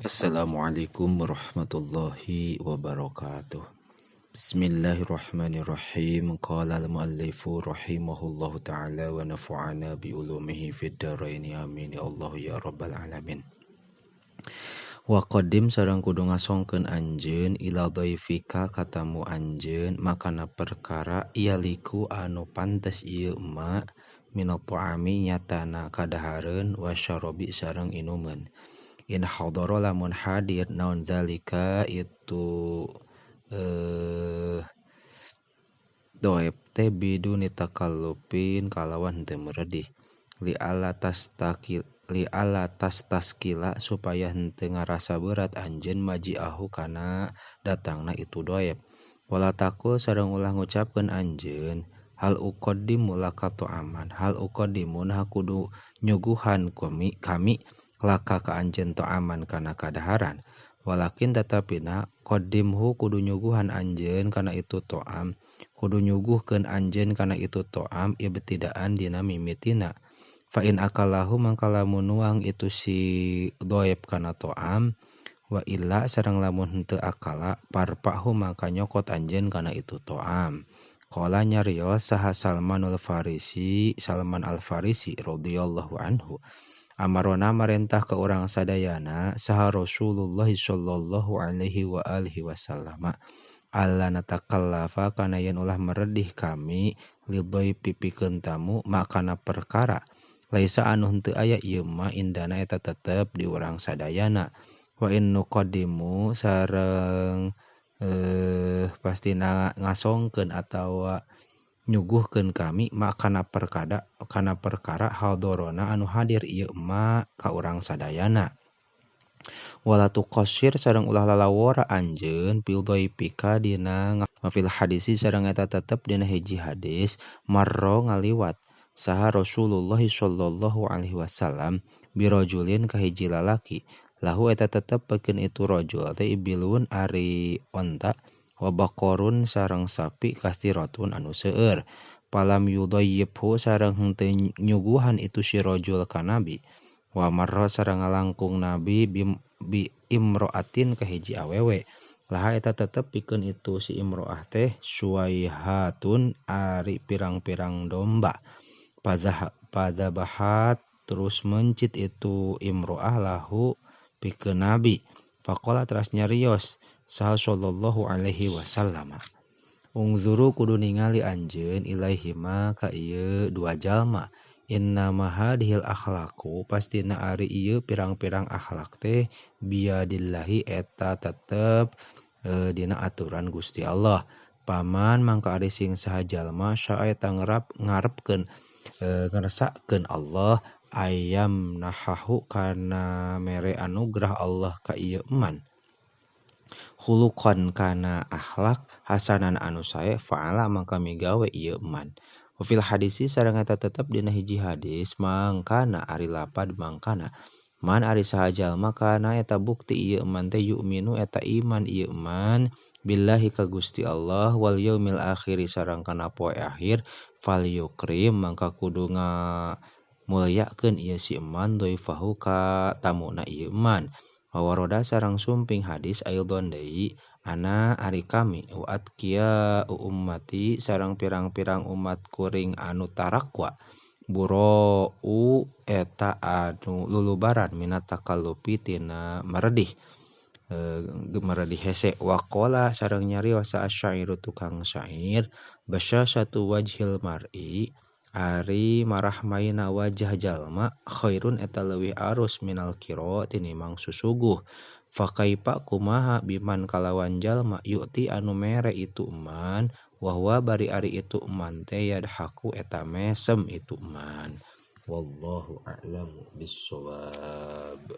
Assalamualaikum warahmatullahi wabarakatuh. Bismillahirrahmanirrahim. Qala al-muallifu rahimahullahu ta'ala wa nafa'ana bi ulumihi fid dharain. Amin ya Allah ya rabbal alamin. Wa qaddim sareng kudu ngasongkeun anjeun ila dhaifika katamu anjeun makana perkara yaliku anu pantes ieu ma minat ta'ami nyatana kadahareun wa syarabi sareng inumeun. In hadara lamun hadir naon zalika itu doeb teh biduni takallupin kalawan henteu meredih li ala tastaskila supaya henteu ngarasa berat anjeun majiahu kana datangna itu doeb. Wala taqul sareng ulah ngucapkeun anjeun hal uqaddimu laka ta'aman hal uqaddimu nah kudu nyuguhan kami laka ka anjeun ta'aman kana kadaharan walakin tatapina qaddimhu kudu nyuguhan anjeun kana itu ta'am kudu nyuguhkeun anjeun kana itu ta'am ibtidaan dina mimitina fa in akalahu mangka lamun nuang itu si doeb kana ta'am wa illa sareng lamun henteu akala parpahu mangka nyokot anjeun kana itu ta'am. Qala nyarios saha Salman al-Farisi radhiyallahu anhu amarona marentah ke urang sadayana saha Rasulullah sallallahu alaihi wa alihi wasallam alla natakallafa kana yen ulah meredih kami lidoi pipikeun tamu makana perkara laisa anu henteu aya ieu ma indana eta tetep di urang sadayana wa in nuqaddimu sareng pastina ngasongkeun atawa nyuguhkeun kami makana perkara kana perkara hadorona anu hadir ieu ma ka urang sadayana wala tuqassir sareng ulah lalawora anjeun fil dhaifika dina fil hadisi sareng eta tetep dina hiji hadis marro ngaliwat saha Rasulullah sallallahu alaihi wasallam birajulin ka hiji lalaki lahu eta tetep pikeun itu rajul teh ibilun ari onta wa baqarun sareng sapi kasiratun anu seueur palam yudayyibhu sareng henteu nyuguhan itu si rajul ka nabi wa marra sareng ngalangkung nabi bi imro'atin ka hiji awewe laha eta tetep pikeun itu si imro'ah teh suwaihatun ari pirang-pirang domba padzabahat terus mencit itu imro'ah lahu pikeun nabi faqala teras nyarios saha sallallahu alaihi wasallam ungzuru kudu ningali anjeun ilaihima ka ieu dua jalma inna mahadihil akhlaqu pastina ari ieu pirang-pirang akhlak teh biadillahi eta tetep dina aturan Gusti Allah paman mangka ari sing saha jalma sae eta ngarepkeun ngersakkeun Allah ayam nahahu kana mere anugerah Allah ka ieu eman khuluqan kana akhlak hasanan anu sae fa'ala mangka migawe ieu eman. Wa fil hadisi sareng eta tetep dina hiji hadis mangkana ari lapad mangkana man ari saha jalma kana eta bukti ieu eman teh yu'minu eta iman ieu eman billahi ka Gusti Allah wal yaumil akhir sareng kana poe akhir fal yukrim mangka kudu ngamulyakeun ieu si eman dhaifahu ka tamuna ieu eman. Wawaroda sareng sumping hadis aidon deui ana ari kami wa atqiya ummati sareng pirang-pirang umat kuring anu tarakwa burau eta anu lulubaran minat takallupi tina meredih meredih hese waqala sareng nyarios asyairu tukang syair basyasatu wajhil mar'i ari marahmaina wajah jalma khairun eta leuwih arus minal kiro tinimang susuguh fakaipa kumaha biman kalawan jalma yu'ti anu mere itu eman wahwa bari ari itu eman teh yadhaku eta mesem itu eman wallahu a'lamu bissawab.